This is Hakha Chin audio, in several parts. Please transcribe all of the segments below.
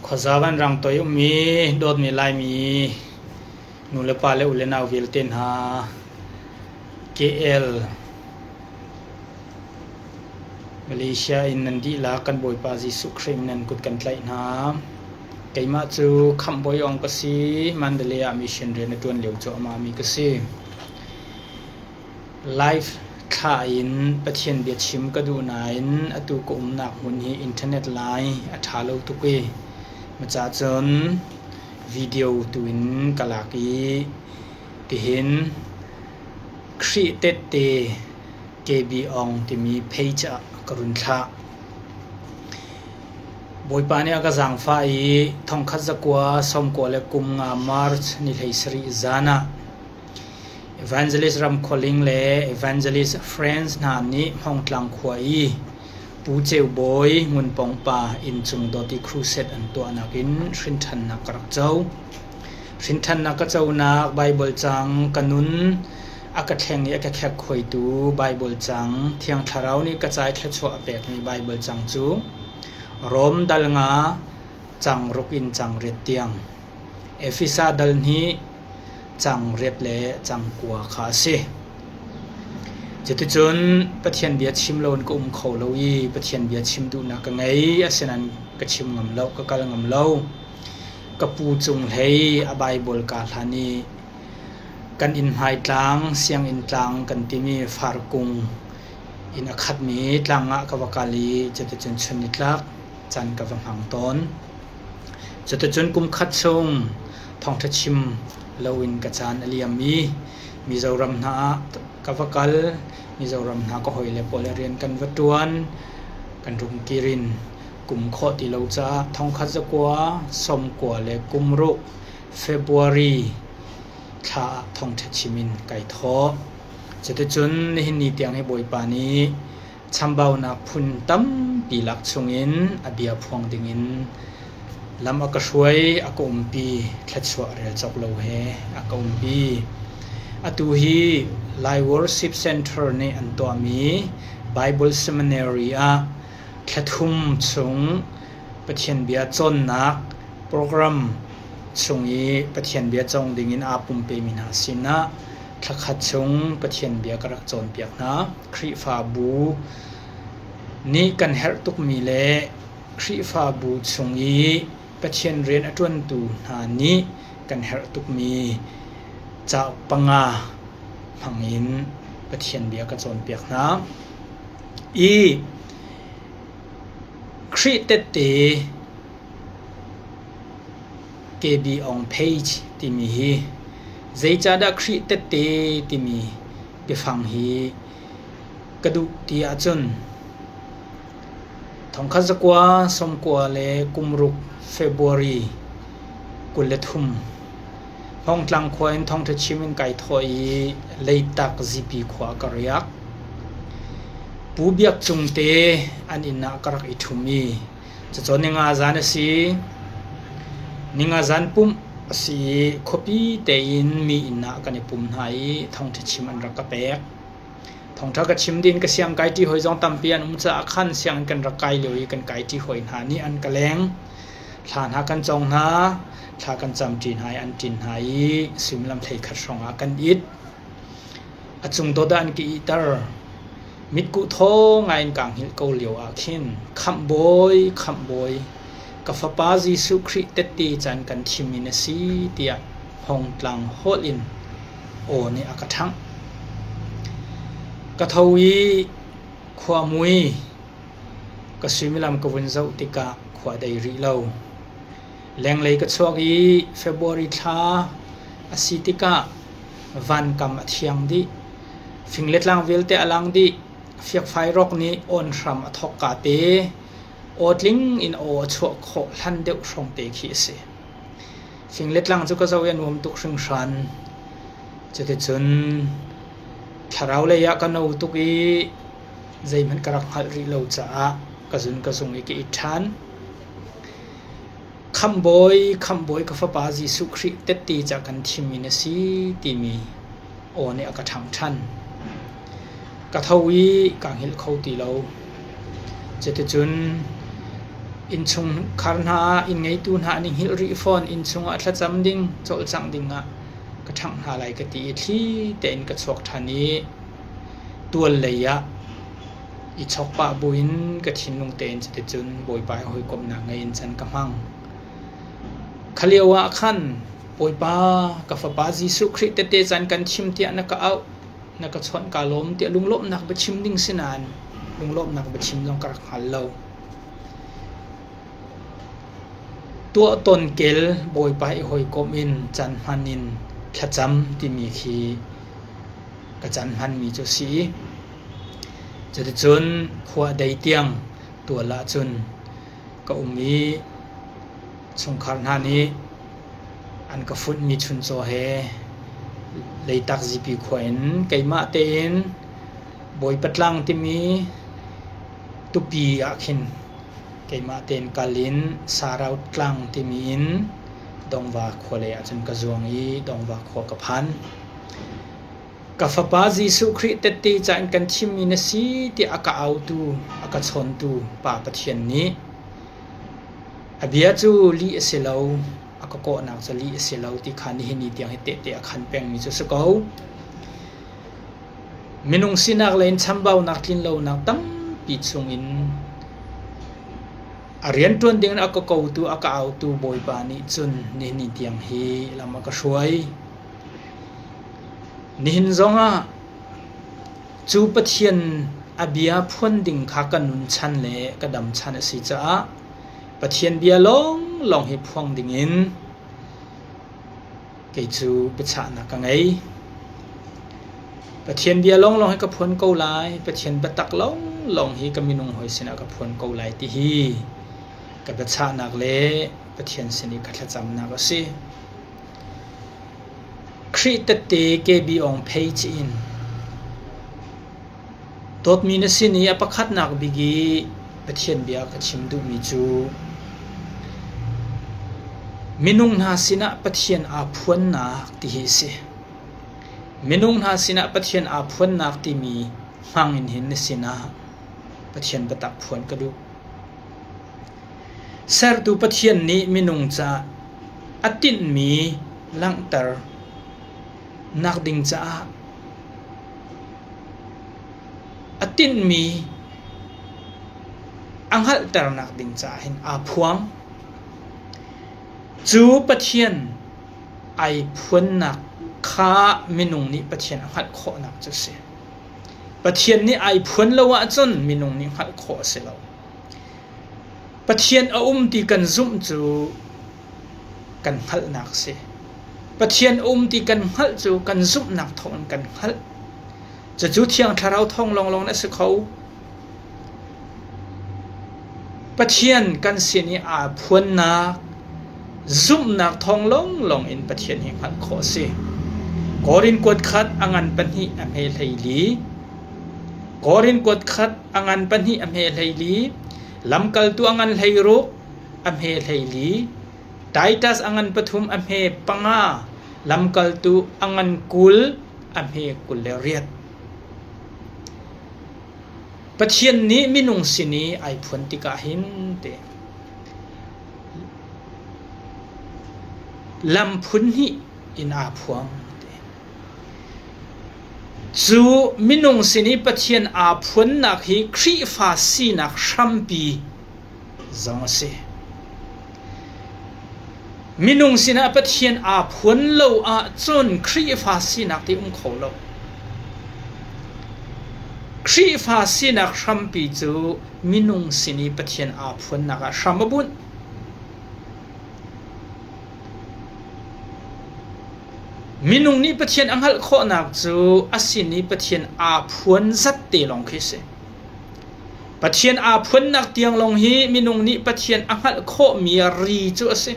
Khuaza vanrang toi ummi dawtmi Laimi nulepa le ulenau vialte hna KL Malaysia in nan dihlak kan Bawipa Jesuh Khrih min nan kut kan tlaih hna. Keimah cu Khamhbawi Ong ka si. Mandalay ah mission rian a ṭuan lio cuahmah mi ka si. Live thlah in Pathian biachim ka duh nain atu ka umnak hmun hi internet line a ṭha lo tuk i maca cun video tu in ka lak i tihin Khrih Tette KB Aung timi page ah ka run thlah. Bawipa nih a ka zaangfah i thongkhat zakua sawmkua le kum nga March ni 17 zan ah Evangelist Ram Khua Ling le Evangelist Friends hna nih Hmawngtlang khua i Pu Ceu Bawi Ngun Pawng pa inncung dawt i crusade an tuahnak in hrinṭhannak ka rak co. Hrinṭhannak ka conak Baibal cang ka nun a ka thleng i a ka khekkhuaitu Baibal cang Thiang Thlarau nih ka ca i thluachuah a pekmi Baibal cang cu Rom dal nga cang ruk in cang riat tiang, Efesa dal hnih cang riat le cang kua kha a si. Cuticun Pathian bia chim loin ka um kho lo i Pathian bia chim duhnak ka ngei, asinain ka chim ngam lo, ka kal ngam lo. Ka pu cung hlei a Baibal kaa hlan i kan inn hmai tlang, sianginn tlang kan timi farkung in a khatmi tlang ah ka va kal i cuticun chun nitlak caan ka va hmang tawn. Cuticun kum khat chung thawngṭha chim loin ka caan a liam i Mizoram hna ah ka va kal. Mizoram hna ka hawile pawl he rian kan va ṭuan. Kan rung kir in kum khawh ti lo caah thongkhat zakua sawmkua le kum ruk February thla ah thawngṭha chim in kai thawh. Cuticun nihin ni tiang hi Bawipa nih Chambaunak phun tampi lak chungin a bia phuang dingin lam a ka hruai, a ka umpi, thluachuah rel cawk lo he a ka umpi. Atu hi Lai Worship Center nih an tuahmi Bible Seminary ah thla thum chung Pathian bia cawnnak program chung i Pathian bia cawng dingin aa pumpemi hna sinah thla khat chung Pathian bia ka rak cawnpiak hna. Khrihfabu nih kan herh tukmi le Khrihfabu chung i Pathian rian a ṭuantu hna nih kan herh tukmi cauk panga hmangin Pathian bia ka cawnpiak hna. I Khrih tette KB Aung Page timi hi zeicahdah Khrih tette timi biafang hi ka duh ti ahcun thongkhat zakua sawmkua le kum ruk February 23 Hmawngtlang khua in thawngṭha chim in kai thawh i Leitak Zipi khua ka riak. Pu Biak Cung te an inn ah ka rak i ṭhum i Cacawn ninga zan a si. Ninga zan pumh a si i khuapi tein mi inn ah kan i pum hna i thawngṭha chim an rak ka pek. Thawngṭha ka chim ding ka siang kai ṭi hawi zong tampi an um caah khan sianginn kan rak kai lio i kan kai ṭi hawi hna nih an ka leng. Thla hna kan cawng hna, thla kan cam ṭi hna i an ṭin hna i suimilam 11 hrawng ah kan it. A cung dawt ah an ka ihter. Mitkuh thaw ngaiin kaa hngilh ko lio ah khin Khamhbawi, Khamhbawi, ka Fapa Jesuh Khrih tette caan kan thimmi na si tiah Hmawngtlang holh in aw nih a ka ṭhangh. Ka tho i khua mui ka suimilam ka vun zoh tikah khua dei rih lo. Lenglei ka chuak i February thla a si tikah vankam a thiang dih. Fing le tlang vialte a lang dih. Fiakfai rawk nih awn hram a thawk ka te. Aw tling in aw a chuah khawh hlan deuh hrawng te khi a si. Fing le tlang cu ka zoh i a nuam tuk hringhran. Cuticun thlarau lei ah ka no tuk i zeihmanh ka rak hngalh rih lo caah ka zun ka zung i ka it ṭhan. Khamhbawi, Khamhbawi ka Fapa Jesuh Khrih tette ca kan thimmi na si timi aw nih a ka ṭhangh ṭhan. Ka tho i kaa hngilh kho ti lo. Cuticun Innchungkhar hna ah inn ngeitu hna an i hngilh rih fawn. Innchung ah thlacam ding, cawlcangh ding ah ka ṭhangh hna lai ka ti i thli tein ka chuak ṭhan i tual lei ah i chok pah buin ka thinlung tein cuticun Bawipa he hawikomhnak ngei in can ka hmang. Kha lio ah khan Bawipa ka fapa Jesuh Khrih tette caan kan thim tiah na ka auh, na ka chawnh kaa lawm tiah lunglawmhnak biachim ding si nain lunglawmhnak biachim zong ka rak hngal lo. Tuahtawn kel Bawipa i hawikomh in caan hman in thlacam timi khi ka caan hmanmi cu a si. Cuticun khua dei tiang tual ahcun ka um i chungkhar hna nih an ka funhmi chuncaw he Leitak Zipi khua in keimah tein Bawipa tlang timi tupi ah khin keimah tein kal in Sarau tlang timi in Dongva khua lei ahcun ka zuang i Dongva khua ka phan. Ka fapa Jesuh Khrih tette ca in kan thimmi na si tiah a ka autu, a ka chawntu Pa Pathian nih a bia cu lih a si lo, a ka kawhnak cu lih a si lo ti kha nihin ni tiang hi tehte a khan pengmi cu a si ko. Minung sinak lei in chambaunak tlinlonak tampi chungin a rianṭuan dingin a ka kotu, a ka autu Bawipa nih cun nihin ni tiang hi lam a ka hruai. Nihin zongah cu Pathian a bia phuan ding kha ka nun chan le ka dam chan a si caah Pathian bia lawnglawng hi phuang dingin Kei cu biachahnak ka ngei. Pathian bia lawnglawng hi ka phuan ko lai. Pathian biatak lawnglawng hi ka minung hawi sinah ka phuan ko lai ti hi ka biachahnak le Pathian sin i ka thlacamnak a si. Khrih tette KB Aung Page in Dawtmi na sin i a pakhatnak bik i Pathian bia ka chim duhmi cu minung hna sinah Pathian aa phuannak ti hi a si. Minung hna sinah Pathian aa phuannak timi hmang in hin na sinah Pathian biatak phuan ka duh. Sertu Pathian nih minung caah a tinhmi langhter nak ding caah A tinhmi a hngalhternak ding caah hin aa phuang. Cu Pathian ai phuannak kha minung nih Pathian a hngalh khawhnak cu a si. Pathian nih ai phuan lo ahcun minung nih hngalh khawh a si lo. Pathian a um ti kan zumh cu kan hngalhnak a si. Pathian a um ti kan hngalh cu kan zumhnak thawngin kan hngalh. Cucu Thiang Thlarau thawng lawnglawng in a si kho. Pathian kan sin i aa phuannak, zumhnak thawng lawnglawng in Pathian hi hngalh khawh a si. Korin kuat khat a ngan pahnih a hme 14. Korin kuat khat a ngan pahnih a hme 14. Lamkaltu a ngan 16 a hme 14. Titus a ngan pathum a hme panga. Lamkaltu a ngan 20 a hme 28. Pathian nih minung sin i ai phuan tikah hin te lam phun hnih in aa phuang te. Cu minung sin i Pathian aa phuannak hi Khrihfa sinak hrampi zong a si. Minung sinah Pathian aa phuan lo ahcun Khrihfa sinak ti um kho lo. Khrihfa sinak hrampi cu minung sin i Pathian aa phuannak ah hram a bunh. Minung nih Pathian a hngalh khawhnak cu a sin i Pathian aa phuan zat te lawng khi a si. Pathian aa phuannak tiang lawng hi minung nih Pathian a hngalh khawhmi ri cu a si.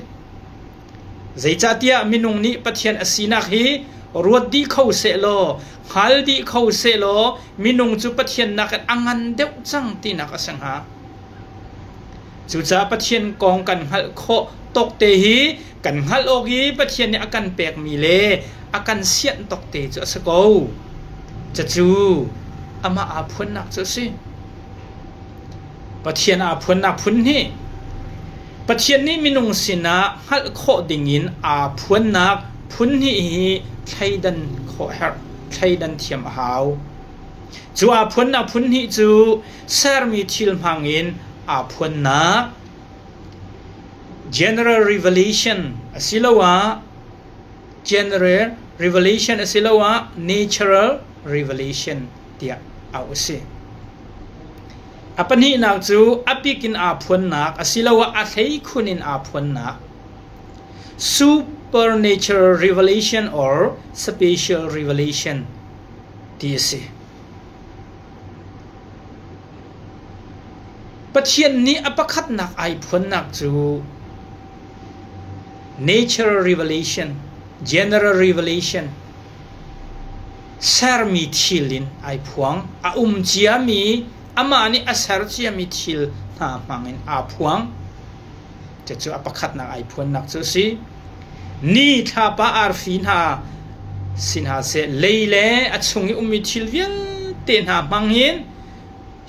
Zeicahtiah minung nih Pathian a sinak hi ruat dih kho sehlaw, hngal dih kho sehlaw minung cu Pathian nakin a ngan deuh cang tinak a si hnga. Cucaah Pathian kong kan hngalh khawh tawkte hi kan hngalh awk i Pathian nih a kan pekmi le a kan sianh tawkte cu a si ko. Cucu amah aa phuannak cu a si. Pathian aa phuannak phun hnih. Pathian nih minung sinah hngalh khawh dingin aa phuannak phun hnih hi thleidan khawh herh, thleidan thiam a hau. Cu aa phuannak phun hnih cu sermi thil hmangin aa phuannak general revelation asiloah general revelation asiloah natural revelation tiah auh a si. A pahnihnak cu a bik in aa phuannak asiloah a hleikhun in aa phuannak supernatural revelation or special revelation ti a si. Pathian nih a pakhatnak ai phuannak cu natural revelation, general revelation, sermi thil in ai phuang. A um ciami, amah nih a ser ciami thil hna hmang in aa phuang. Cucu a pakhatnak ai phuannak cu a si. Ni, thlapa, arfi hna si hna seh, lei le a chung i ummi thil vialte hna hmang hin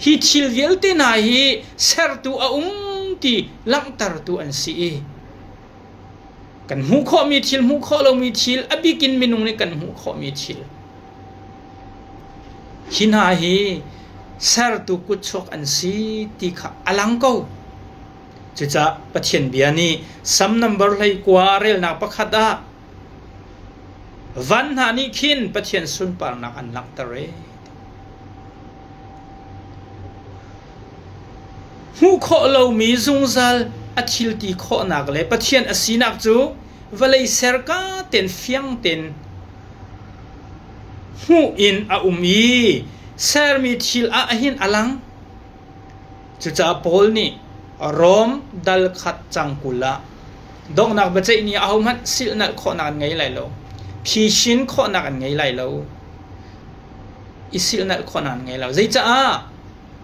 hi thil vialte hna hi sertu a um ti langhtertu an si i kan hmuh khawhmi thil, hmuh khawh lomi thil, a bik in minung nih kan hmuh khawhmi thil hi hna hi sertu kutchuak an si ti kha a lang ko. Cucaah Pathian bia nih Sam nambar 19 relnak pakhat ah van hna nih khin Pathian sunparnak an langhter e. Hmuh khawh lomi zungzal a thil ti khawhnak le Pathian a sinak cu vawlei serka ten fiang ten hmuh in a um i sermi thil ah hin a lang. Cucaah Paul nih Rom dal khat cang 20 ah donghnak biaceih ni ah ahohmanh silhnalh khawhnak an ngei lai lo, phisin khawhnak an ngei lai lo, i silhnalh khawhnak an ngei lo. Zeicaah?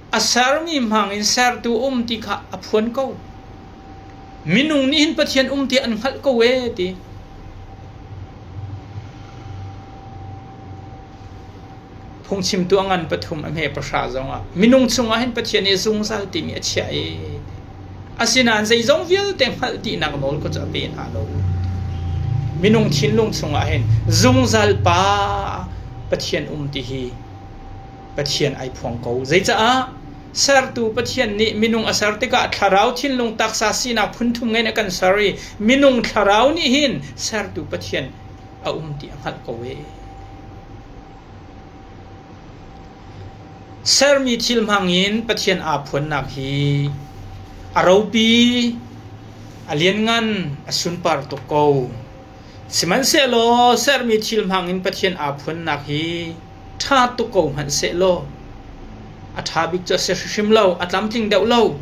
A sermi hmang in sertu um ti kha a phuan ko. Minung nih hin Pathian um ti an hngalh ko ee ti. Phungchimtu a ngan pathum a hme pahra zongah minung chungah hin Pathian nih zungzal timi a chiah i asinain zeizong vialte hngalh dihnak nawl kha cu a pe hna lo. Minung thinlung chungah hin zungzal pa Pathian um ti hi Pathian ai phuang ko. Zeicaah sertu Pathian nih minung a ser tikah thlarau thinlung taksa sinak phunthum ngei in a kan ser i minung thlarau nih hin sertu Pathian a um ti a hngalh ko ee. Sermi thil hmangin Pathian aa phuannak hi a ropi, a lianngan, a sunpar tuk ko. Sihmanhsehlaw sermi thil hmangin Pathian aa phuannak hi ṭha tuk ko hmanhsehlaw a ṭha bik cu a si hrimhrim lo, a tlamtling deuh lo.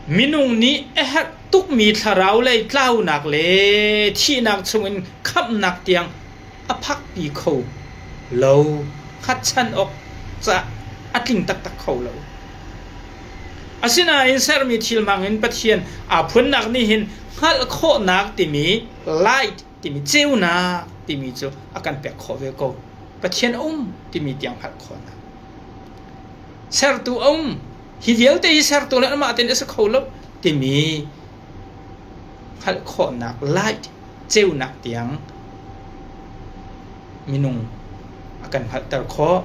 Minung nih a herh tukmi thlarau lei tlaunak le thihnak chungin khamhnak tiang a phakpi kho lo. Hngatchan awk caah a tling taktak kho lo. Asinain sermi thil hmangin Pathian aa phunnak nih hin hngalh khawhnak timi light timi ceunak timi cu a kan pek khawh ve ko. Pathian a um timi tiang hngalh khawhnak. Sertu a um. Hi vialte hi sertu le amah tein a si kho lo timi hngalh khawhnak light ceunak tiang minung a kan hngalhter khawh.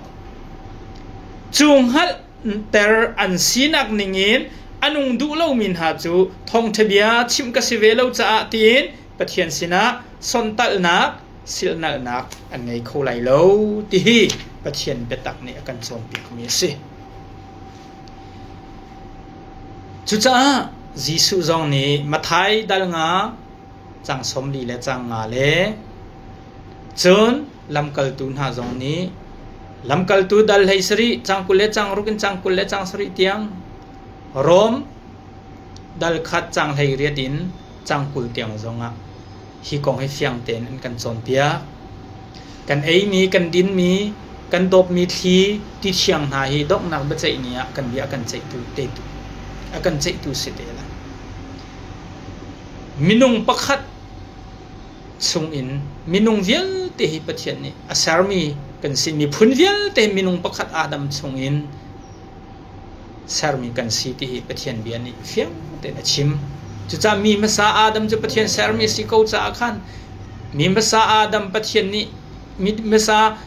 Cu hngalhter an sinak ningin a nung duh lomi hna cu thawngṭha bia chimh ka si ve lo caah tiin Pathian sinah sonhtalhnak silhnalhnak an ngei kho lai lo ti hi Pathian biatak nih a kan cawnpiakmi a si. Cucaah Jesuh zong nih Matthai dal nga cang 40 le cang nga le cun lamkaltu hna zong nih lamkaltu dal 17 cang 20 le cang ruk in cang 20 le cang sarih tiang Rom dal khat cang 18 in cang 20 tiang zongah hi kong hi fiang tein an kan cawnpiak. Kan eimi, kan dinmi, kan dawpmi thli, ti thiang hna hi donghnak biaceih ni ah kan bia a kan ceihtu tetu a kan ceihtu si te lai. Minung pakhat chungin minung vialte hi Pathian nih a sermi kan si miphun vialte minung pakhat Adam chungin. Sermi kan si ti hi Pathian bia nih fiang tein a chim. Cucaah mi hmasa Adam cu Pathian sermi a si ko caah khan mi hmasa Adam Pathian nih mi hmasa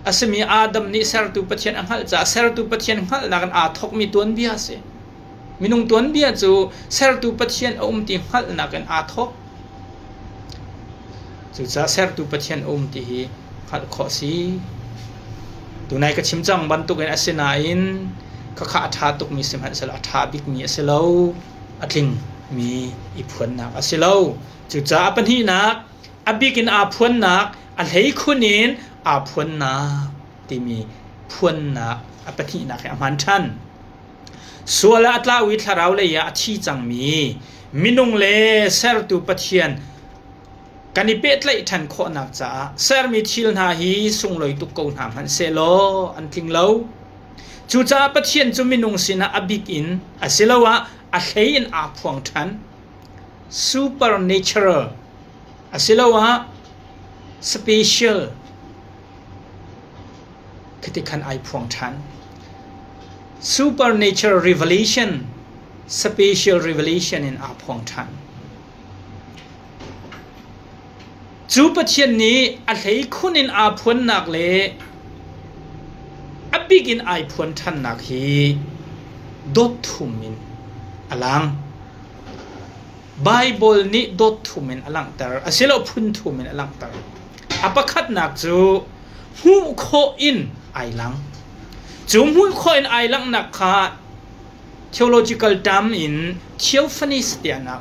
a simi Adam nih sertu Pathian a hngalh caah sertu Pathian hngalhnak in aa thawkmi tuanbia a si. Minung tuanbia cu sertu Pathian a um ti hngalhnak in aa thawk. Cucaah sertu Pathian a um ti hi hngalh khawh a si. Tunai ka chim cang bantukin asinain khakha a ṭha tukmi sihmanhsehlaw a ṭha bikmi a si lo, a tlingmi i phuannak a si lo. Cucaah a pahnihnak, a bik in aa phuannak, a hleikhun in aa phuannak timi phuannak a pahnihnak hi a hmaan ṭhan. Sual ah a tlau i thlarau lei ah a thi cangmi minung le sertu Pathian kan i pehtlaih ṭhan khawhnak caah sermi thil hna hi sunglawi tuk ko hna hmanh sehlaw an tling lo. Cucaah Pathian cu minung sinah a bik in asiloah a hlei in aa phuang ṭhan. Supernatural asiloah special Khiti khan ai phuang ṭhan. Supernatural revelation, special revelation in aa phuang ṭhan. Cu Pathian nih a hleikhun in aa phuannak le a bik in ai phuan ṭhannak hi dot thum in a lang. Baibal nih dot thum in a langhter, asilo phun thum in a langhter. A pakhatnak cu hmuh khawh in ai lang. Cu hmuh khawh in ai langhnak kha theological term in theophanies tiah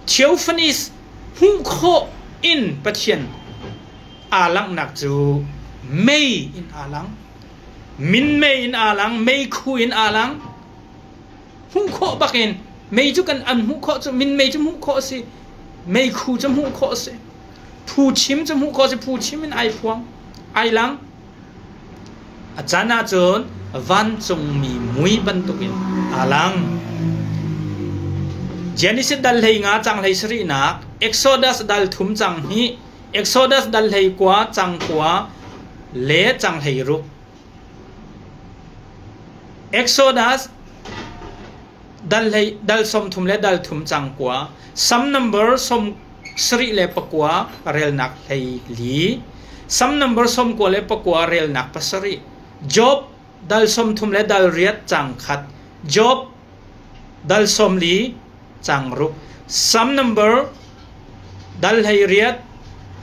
Theophanies hmuh khawh in Pathian aa langhnak cu mei in aa lang. Minmei in aa lang, meikhu in aa lang. Hmuh khawh bakin mei cu kan an hmuh khawh cu minmei cu hmuh khawh a si. Meikhu cu hmuh khawh a si. Phuchim cu hmuh khawh a si. Phuchim in ai phuang, ai lang. A caan ahcun vancungmi mui bantukin aa lang. Genesis dal 15 cang 17nak, Exodus dal thum cang hnih, Exodus dal 19 cang kua le cang 16. Exodus dal hlei dal 30 le dal thum cang kua, Sam number 79 relnak 14, Sam number 99 relnak pasarih, Job dal 30 le dal riat cang khat, Job dal 40 cang ruk, Sam number dal 18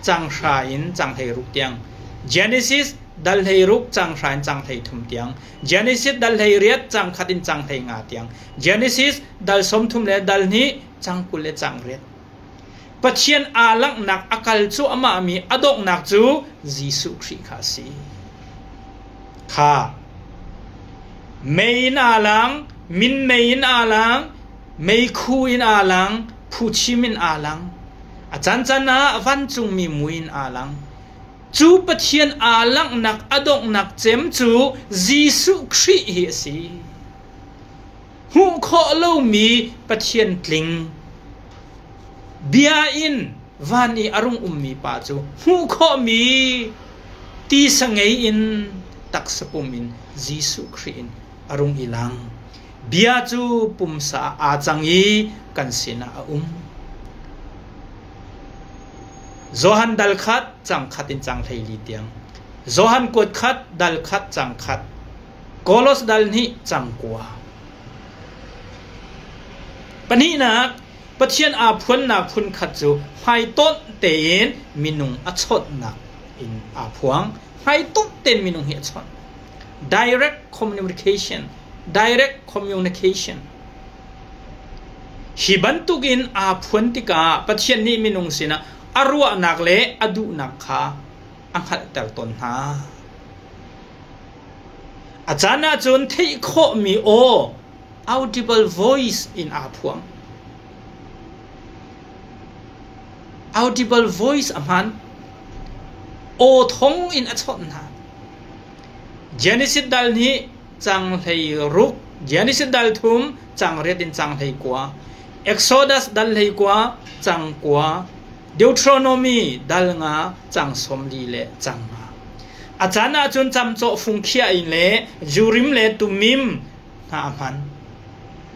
cang hra in cang 16 tiang, Genesis dal 16 cang hra in cang 13 tiang, Genesis dal 18 cang khat in cang 15 tiang, Genesis dal 30 le dal hnih cang 20 le cang riat. Pathian aa langhnak a kal cuahmahmi a donghnak cu Jesuh Khrih kha a si. Kha mei in aa lang, minmei in aa lang, meikhu in aa lang, phuchim in aa lang. A cancan ah vancungmi mui in aa lang. Cu Pathian aa langhnak a donghnak cem cu Jesuh Khrih hi a si. Hmuh khawh lomi Pathian tling bia in van i a rung ummi pa cu hmuh khawhmi tisa ngei in taksa pum in Jesuh Khrih in a rung i lang. Bia cu pumsa ah aa cang i kan sinah a um. Johan dal khat cang khat in cang 14 tiang. Johan kuat khat dal khat cang khat. Kolos dal hnih cang kua. Pahnihnak, Pathian aa phuannak phun khat cu hmaitonh tein minung a chawnhnak in aa phuang. Hmaitonh tein minung hi a chawnh. Direct communication, direct communication. Hi bantukin aa phuan tikah Pathian nih minung sinah a ruahnak le a duhnak kha a hngalhter tawn hna. A caan ahcun theih khawhmi aw audible voice in aa phuang. Audible voice a hman. Aw thong in a chawnh hna. Genesis dal nih cang hlei ruk, Genesis dal thum cang riat in cang hlei kua, Exodus dal hlei kua cang kua, Deuteronomy dal nga cang 40 le cang nga. A caan ahcun camcawh fung khiah in le Urim le Thummim hna a hman.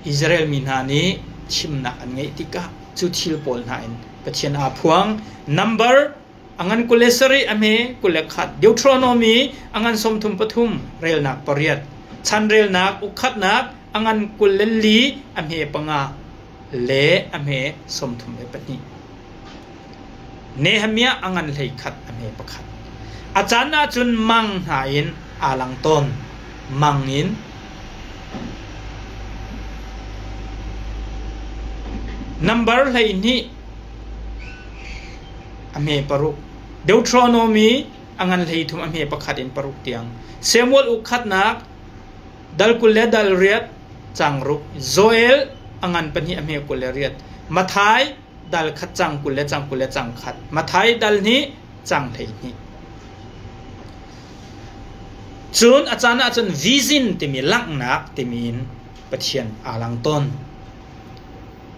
Israel mi hna nih thimnak an ngeih tikah cu thil pawl hna in Pathian aa phuang. Number a ngan 27 a hme 21 Deuteronomy a ngan 33 relnak pariat chanrelnak ukkhatnak a ngan 24 a hme panga le a hme 32 Nehemiah a ngan 11 a hme pakhat a caan ahcun mang hna in aa lang tawn mang in Number 12 a hme paruk. Deuteronomy a ngan 13 a hme pakhat in paruk tiang. Samuel uk khatnak dal 20 le dal riat cang ruk. Joel a ngan pahnih a hme 28. Matthai dal khat cang 20 le cang 20 le cang khat. Matthai dal hnih cang 12. Cun a caan ahcun vision timi langhnak timi in Pathian aa lang tawn.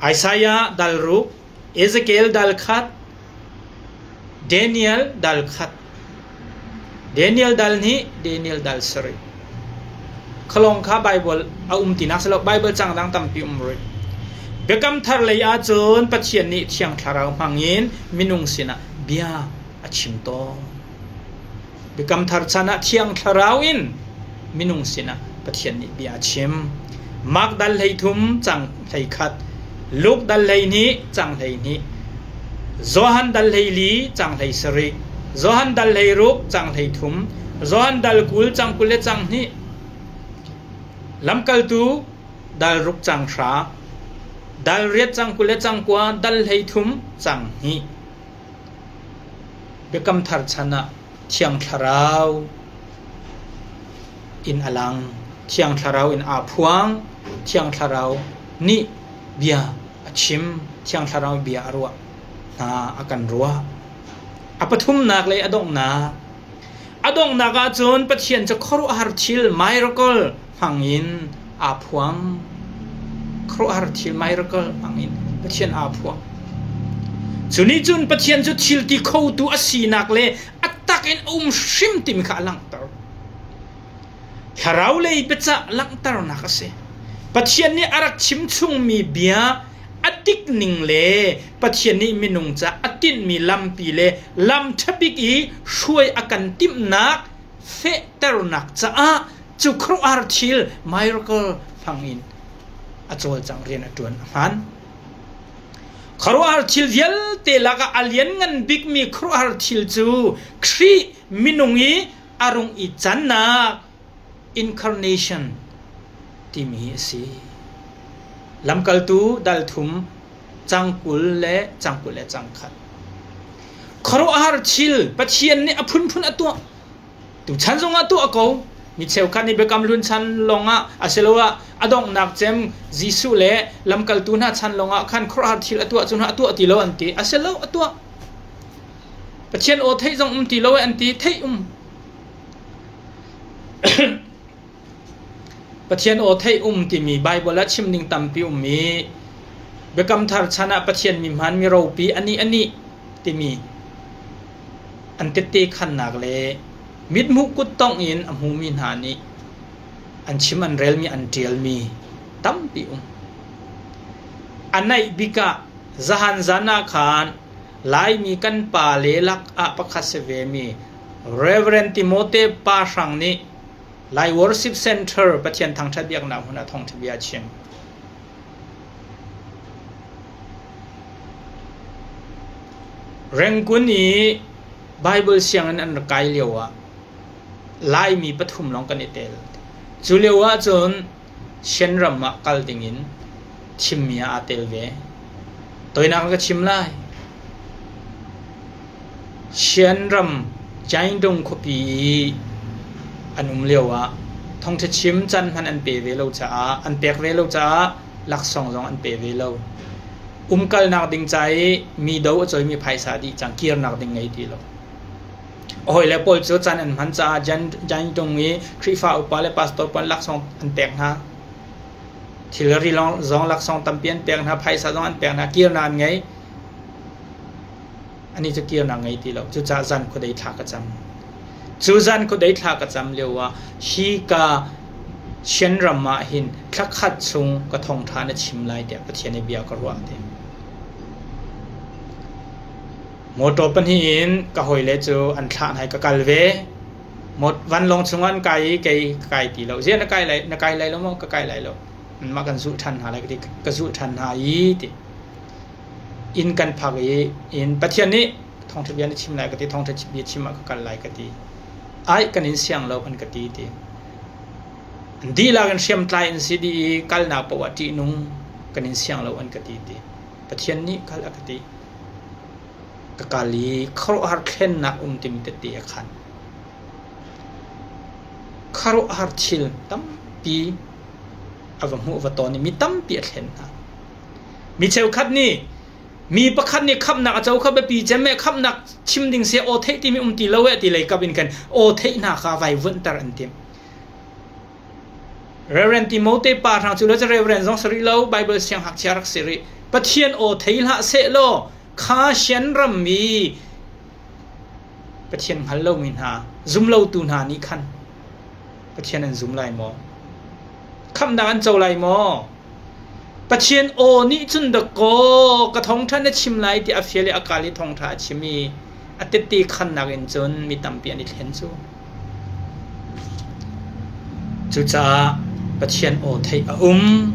Isaiah dal ruk Ezekiel dal khat, Daniel dal khat, Daniel dal hnih, Daniel dal sarih. Khalong kha Bible a um tinak si lo, Bible cang dang tampi um rih. Biakam thar lei ahcun Pathian nih Thiang Thlarau hmangin minung sinah bia a chim tawn. Biakam Thar chan ah Thiang Thlarau in minung sinah Pathian nih bia a chim. Mark dal 13 cang 11, Luke dal 12 cang 12, Johan dal 14 cang 17, Johan dal 16 cang 13, Johan dal 20 cang 20 le cang hnih, Lamkaltu dal ruk cang hra, dal riat cang 20 le cang kua, dal 33 cang hnih. Biakam Thar chan ah Thiang Thlarau in a lang. Thiang Thlarau in aa phuang. Thiang Thlarau nih bia a chim. Thiang Thlarau bia a ruah hna a kan ruah. A pathumnak le a donghnak. A donghnak ahcun Pathian cu khuaruahhar thil miracle hmang in aa phuang. Khuaruahhar thil miracle hmang in Pathian aa phuang. Cu nih cun Pathian cu thil ti khotu a sinak le a tak in a um hrim timi kha a langhter. Thlarau lei biacah langhternak a si. Pathian nih a rak chim chungmi bia a dik ning le Pathian nih minung ca a tinhmi lampi le lam ṭhabik i hruai a kan timhnak fehternak caah cu khuaruahhar thil miracle hmang in a cawlcangh rian a ṭuan a hmaan. Khuaruahhar thil vialte lakah a lianngan bikmi khuaruahhar thil cu Khrih minung i a rung i cannak incarnation timi hi a si. Lamkaltu dal thum cang 20 le cang 20 le cang khat. Khuaruahhar thil Pathian nih a phunphun a tuah. Tuchan zongah tuah ko. Mi cheukhat nih Biakam Hlun chan lawngah asiloah a donghnak cem Jesuh le lamkaltu hna chan lawngah khan khuaruahhar thil a tuah cu hna a tuah ti lo an ti. A si lo, a tuah. Pathian aw theih zong um ti lo an ti. Theih um. Pathian aw theih um timi Baibal ah chim ding tampi um i Biakam Thar chan ah Pathian mi hmaan mi ropi anih anih timi an tette khannak le mithmuh kuttongh in a hmumi hna nih an chim an relmi an ṭialmi tampi um. A naih bik ah zahan zan ah khan Laimi kan pale lak ah pakhat si vemi Reverend Timote Pa Hrang nih Lai Worship Center Pathian thangṭhat biaknak hmun ah thawngṭha bia a chim. Rangoon i Baibal sianginn an rak kai lioah Laimi pathum lawng kan i tel. Cu lio ahcun Shan ram ah kal dingin thimmi ah aa tel ve. Toinak ka chim lai. Shan ram Jaindung khuapi i an um lioah thawngṭha chim caan hmanh an pe ve lo caah an pek ve lo caah laksawng zong an pe ve lo. Umkalnak ding ca i mi do a coimi phaisa dih cang kirnak ding ngei ti lo. A hawile pawl cu caan an hman caah Jaintung i Khrihfa upa le pastor pawl laksawng an pek hna. Thilri zong laksawng tampi an pek hna, phaisa zong an pek hna, kirnak an ngei. Anih cu kirnak ngei ti lo. Cucaah zan khuadei thla ka cam. Cu zan khuadei thla ka cam lio ah hi ka Shan ram ah hin thla khat chung ka thawngṭha na chim lai tiah Pathian nih bia ka ruah ti. Motor pahnih in ka hawile cu an thlah hna i ka kal ve. Vanlawng chungah an kai i kei ka kai ti lo. Ziah na kai lai, na kai lai lo maw? Ka kai lai lo. Anmah kan zulh ṭhan hna lai ka ti. Ka zulh ṭhan hna i ti. Inn kan phak i inn Pathian nih thawngṭha bia na chim lai ka ti. Thawngṭha bia chim ah ka kal lai ka ti. Ai kan in siang lo an ka ti ti. An dihlak in hriamtlai an si dih i kalnak paoh ah ṭihnung kan in siang lo an ka ti ti. Pathian nih kal a ka ti. Ka kal i khuaruahhar thlennak um timi tette a khan. Khuaruahhar thil tampi a va hmuh va tawn i mi tampi a thlen hna. Mi cheukhat nih mi pakhat nih khamhnak a co kha biapi cem eh khamhnak chim ding si aw theih timi um ti lo eh ti lei kap in khan aw theih hna kha vai vuanhter an timh. Reverend Timote pa hrang cu le Reverend zong si rih lo Bible sianghngakchia rak si rih. Pathian aw thei hlah seh law kha sian rammi Pathian hngal lomi hna zumlotu hna nih khan Pathian an zum lai maw? Khamhnak an co lai maw? Pathian aw nih cun dakaw ka thawngṭha na chim lai tiah a fial i a kal i thawngṭha a chim i a tette khannak in cun mi tampi an i thlen cu. Cucaah Pathian aw theih a um.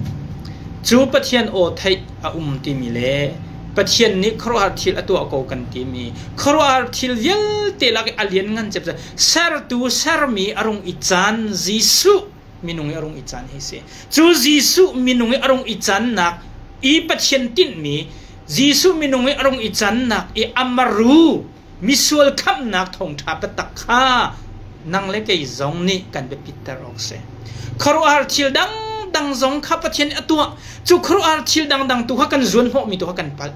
Cu Pathian aw theih a um timi le Pathian nih khuaruahhar thil a tuah ko kan timi khuaruahhar thil vialte lak i a lianngan cem cu sertu sermi a rung i caan Jesuh minung i a rung i caan hi si. Cu Jesuh minung i a rung i cannak i Pathian tinhmi Jesuh minung i a rung i cannak i amaru misual khamhnak thawngṭha biatak kha nang le kei zong nih kan biapitter awk si. Khuaruahhar thil dangdang zong kha Pathian nih a tuah. Cu khuaruahhar thil dangdang tu kha kan zuanhnawhmi tu kha kan palh.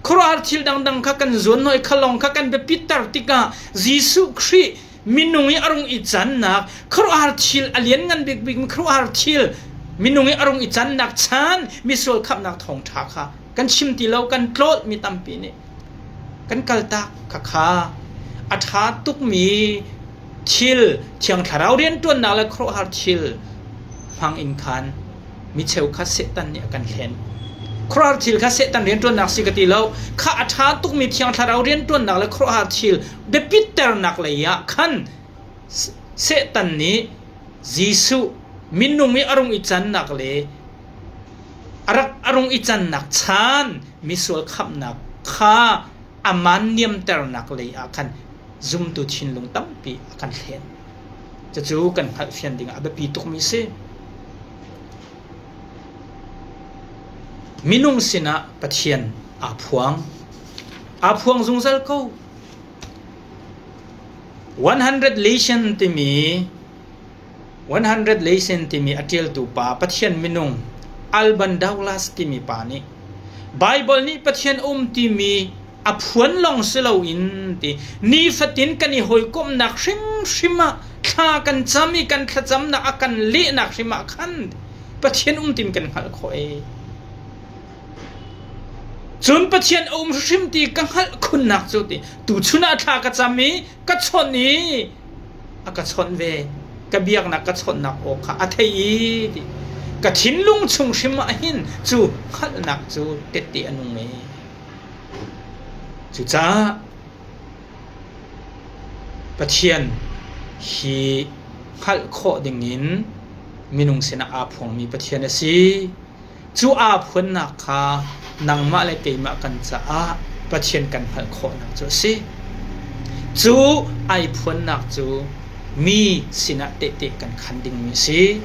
Khuaruahhar thil dangdang kha kan zuanhnawh i kha lawng kha kan biapitter tikah Jesuh Khrih minung i a rung i cannak khuaruahhar thil a lianngan bikbik mi khuaruahhar thil minung i a rung i cannak chan misual khamhnak thawngṭha kha kan chim ti lo kan tlawt mi tampi nih kan kaltak kha kha a ṭha tukmi thil thiang thlarau rianṭuannak le khuaruahhar thil hmang in khan mi cheukhat Satan nih a kan hlen. Khuaruahhar thil kha Satan rianṭuannak si ka ti lo. Kha a ṭha tukmi thiang thlarau rianṭuannak le khuaruahhar thil biapitternak lei ah khan Satan nih Jesuh minung i a rung i cannak le a rak a rung i cannak chan misual khamhnak kha a man niamternak lei ah khan zumtu thinlung tampi a kan hlen. Cucu kan hngalhfian dingah a biapi tukmi si. Minung sinah Pathian aa phuang. Aa phuang zungzal ko. 100 Lesson timi 100 Lesson timi a ṭialtu pa Pathian minung Alban Douglas timi pa nih Baibal nih Pathian um timi a phuan lawng si loin ti nifatin kan i hawikomhnak hrimhrim ah thla kan cam i kan thlacamnak a kan lehnak hrim ah khan Pathian um tim kan hngalh khawh ee. Cun Pathian a um hrim ti ka hngalh khunnak cu ti tuchun ah thla ka cam i ka chawnh i a ka chawnh ve ka biaknak ka chawnhnak aw kha a thei i ti ka thinlung chung hrim ah hin cu hngalhnak cu tette a nung ee. Cucaah Pathian hi hngalh khawh dingin minung sinah aa phuangmi Pathian a si. Cu aa phuannak kha nangmah le keimah kan caah Pathian kan hngalh khawhnak cu a si. Cu ai phuannak cu mi sinah tehte kan khan dingmi a si.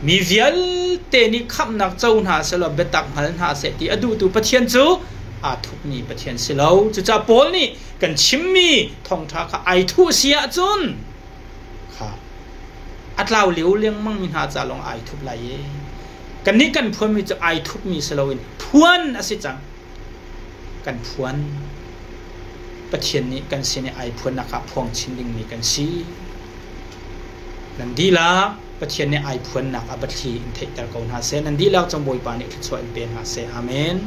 Mi vialte nih khamhnak co hna sehlaw biatak hngal hna seh ti a duhtu Pathian cu aa thupmi Pathian si lo. Cucaah Paul nih kan chimmi thawngṭha kha ai thuh si ahcun kha a tlau lio lengmangmi hna ca lawng ai thup lai i kannih kan phuanmi cu ai thupmi si loin phuan a si cang. Kan phuan. Pathian nih kan sin i ai phuannak ah phuang chin dingmi kan si. Nan dihlak Pathian nih ai phuannak a biathli in theihter ko hna seh. Nan dihlak cung Bawipa nih thluachuah in pe hna seh. Amen.